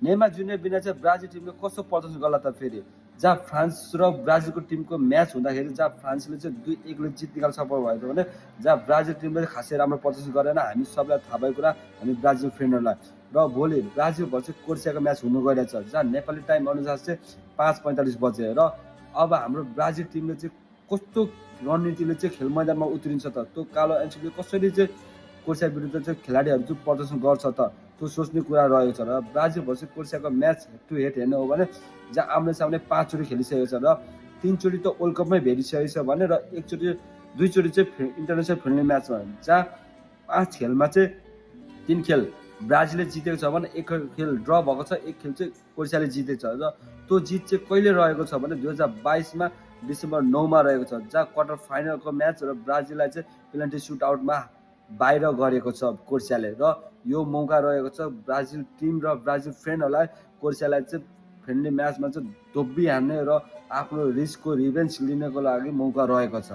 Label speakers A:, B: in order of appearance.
A: Neymar junior बिना चाहिँ Brazil टिमले कस्तो प्रदर्शन गर्ला त फेरि, जहाँ फ्रान्स र ब्राजिलको टिमको म्याच हुँदाखेरि जहाँ फ्रान्सले चाहिँ 2-1ले जित निकाल्न सफल भयो भने जहाँ ब्राजिल टिमले खासै राम्रो प्रदर्शन गरेन। हामी सबलाई थाहा भएको कुरा, हामी ब्राजिल फ्रेन्डहरूलाई। र भोलि ब्राजिल भर्सेस क्रोएसियाको म्याच हुनु गइरहेछ, जहाँ नेपाली टाइम अनुसार चाहिँ 5:45 बजे। र अब हाम्रो ब्राजिल टिमले चाहिँ कस्तो रणनीतिले चाहिँ खेल मैदानमा उत्रिन्छ त, त्यो कार्लो एन्चेलोटीले कसरी चाहिँ क्रोएसिया विरुद्ध चाहिँ खेलाडीहरू चाहिँ प्रदर्शन गर्छ त, त्यो सोच्ने कुरा रहेको छ। र ब्राजिल भर्सेस क्रोएसियाको म्याच हेड टु हेड हेर्ने हो भने जहाँ आम्ने सामने 5 चोटि खेलिसकेको छ र 3 चोटि त वर्ल्ड कपमै भेटिसकेको छ भने, र 1 चोटि 2 चोटि चाहिँ इन्टरनेसनल फ्रेन्डली म्याचमा, जहाँ 5 खेलमा चाहिँ 3 खेल ब्राजिलले जितेको छ भने 1 खेल ड्र भएको छ, 1 खेल चाहिँ क्रोएसियाले जितेको छ। र त्यो जित चाहिँ कहिले रहेको छ भने 2022 मा डिसेम्बर 9 मा रहेको छ, जहाँ क्वार्टर फाइनलको म्याच र ब्राजिललाई चाहिँ पेनल्टी सुट आउटमा बाहिर गरेको छ क्रोएसियाले। र यो मौका रहेको छ ब्राजिल टिम र ब्राजिल फ्रेन्डहरूलाई क्रोएसियालाई चाहिँ फ्रेन्डली म्याचमा चाहिँ दोब्बी हान्ने र आफ्नो रिसको रिभेन्ज लिनको लागि मौका रहेको छ।